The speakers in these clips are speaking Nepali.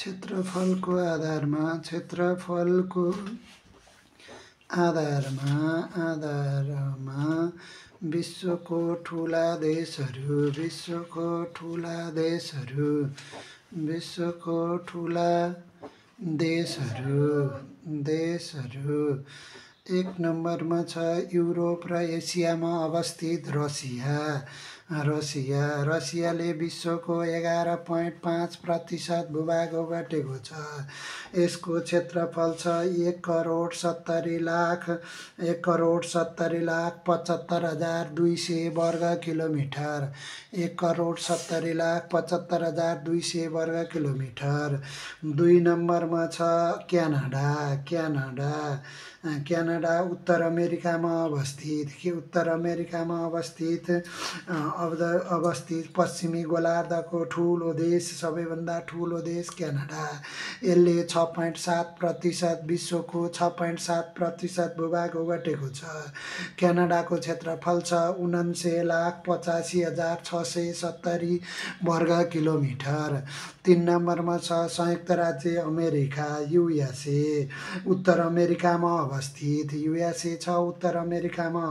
क्षेत्रफलको आधारमा विश्वको ठुला देशहरू एक नम्बरमा छ युरोप र एसियामा अवस्थित रसियाले विश्वको 11.5% भूभाग ओगटेको छ। यसको क्षेत्रफल छ 1,70,75,200 वर्ग किलोमिटर। 1,70,75,200 वर्ग किलोमिटर। 2 नम्बरमा छ क्यानाडा उत्तर अमेरिकामा अवस्थित पश्चिमी गोलार्धको ठुलो देश, सबैभन्दा ठुलो देश क्यानाडा। यसले 6.7% विश्वको 6.7% भूभाग ओगटेको छ। क्यानाडाको क्षेत्रफल छ 49,85,670 वर्ग किलोमिटर। 3 नम्बरमा छ संयुक्त राज्य अमेरिका USA उत्तर अमेरिकामा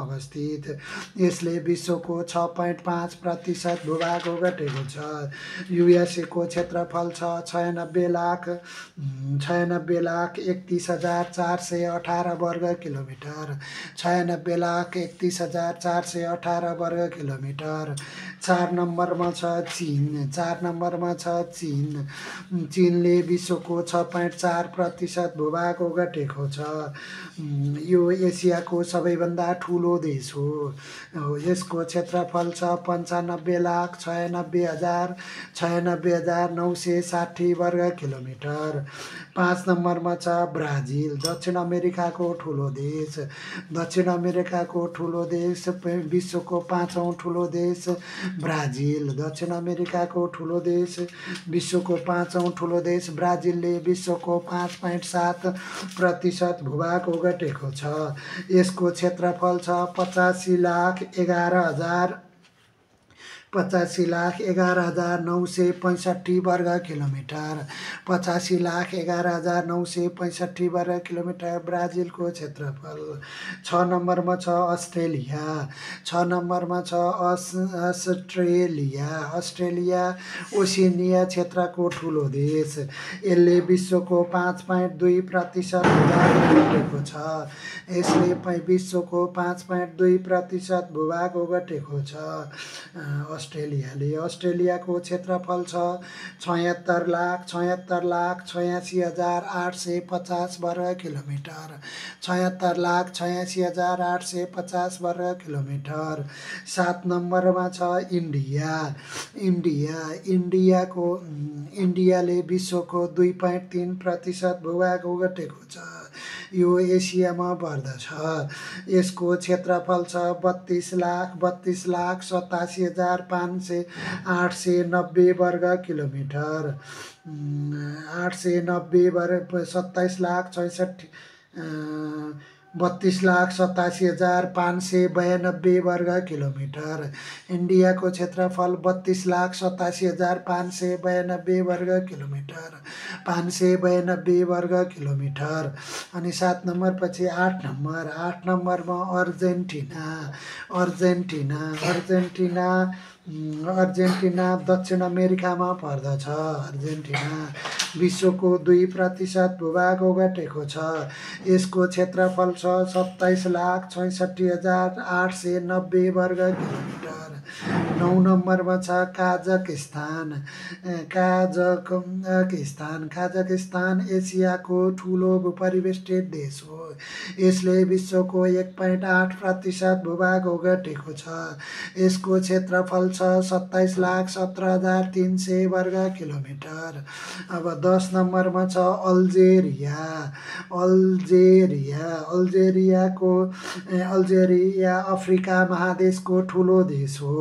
अवस्थित। यसले विश्वको 6.5% भूभाग ओगटेको छ। USA को क्षेत्रफल छ 96,31,418 वर्ग किलोमिटर। 96,31,418 वर्ग किलोमिटर। 4 नम्बरमा छ चीनले विश्वको 6.4% भूभाग ओगटेको छ। यो एसियाको सबैभन्दा ठुलो देश हो। यसको क्षेत्रफल छ 95,96,960 वर्ग किलोमिटर। 5 नम्बरमा छ ब्राजिल दक्षिण अमेरिकाको ठुलो देश, विश्वको 5औं ठुलो देश ब्राजिल। दक्षिण अमेरिकाको ठुलो देश, विश्वको 5औं ठुलो देश ब्राजिलले विश्वको 5.7% भूभाग ओगटेको छ। यसको क्षेत्रफल छ 85,11,965 वर्ग किलोमिटर। 85,11,965 वर्ग किलोमिटर ब्राजिलको क्षेत्रफल। 6 नम्बरमा छ अस्ट्रेलिया ओसेनिया क्षेत्रको ठुलो देश। यसले विश्वको 5.2% भूभाग ओगटेको छ। यसले विश्वको 5.2% भूभाग ओगटेको छ। अस्ट्रेलियाको क्षेत्रफल छ 76,86,850 वर्ग किलोमिटर। 76,86,850 वर्ग किलोमिटर। 7 नम्बरमा छ इन्डियाले विश्वको 2.3% भूभाग ओगटेको छ। यो एसियामा पर्दछ। यसको क्षेत्रफल छ 32,87,590 वर्ग किलोमिटर। 32,87,592 वर्ग किलोमिटर। इन्डियाको क्षेत्रफल 32,87,592 वर्ग किलोमिटर। 592 वर्ग किलोमिटर। अनि 7 नम्बर पछि 8 नम्बरमा अर्जेन्टिना दक्षिण अमेरिकामा पर्दछ। अर्जेन्टिना विश्वको 2% भूभाग ओगटेको छ। यसको क्षेत्रफल छ 27,66,890 वर्ग किलोमिटर। 9 नम्बरमा छ काजाकिस्तान एसियाको ठुलो भूपरिवेष्टित देश हो। यसले विश्वको 1.8% भूभाग ओगटेको छ। यसको क्षेत्रफल छ 27,17,300 वर्ग किलोमिटर। अब 10 नम्बरमा छ अल्जेरिया अफ्रिका महादेशको ठुलो देश हो।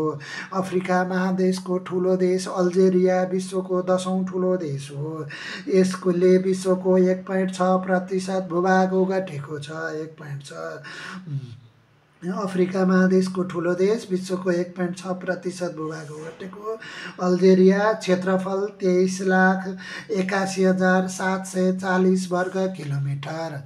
अफ्रिका महादेशको ठुलो देश अल्जेरिया विश्वको 10औं ठुलो देश हो। यसले विश्वको 1.6% भूभाग ओगटेको छ। 1.6 अफ्रिका महादेशको ठुलो देश, विश्वको 1.6% भूभाग ओगटेको। अल्जेरिया क्षेत्रफल 23,81,740 वर्ग किलोमिटर।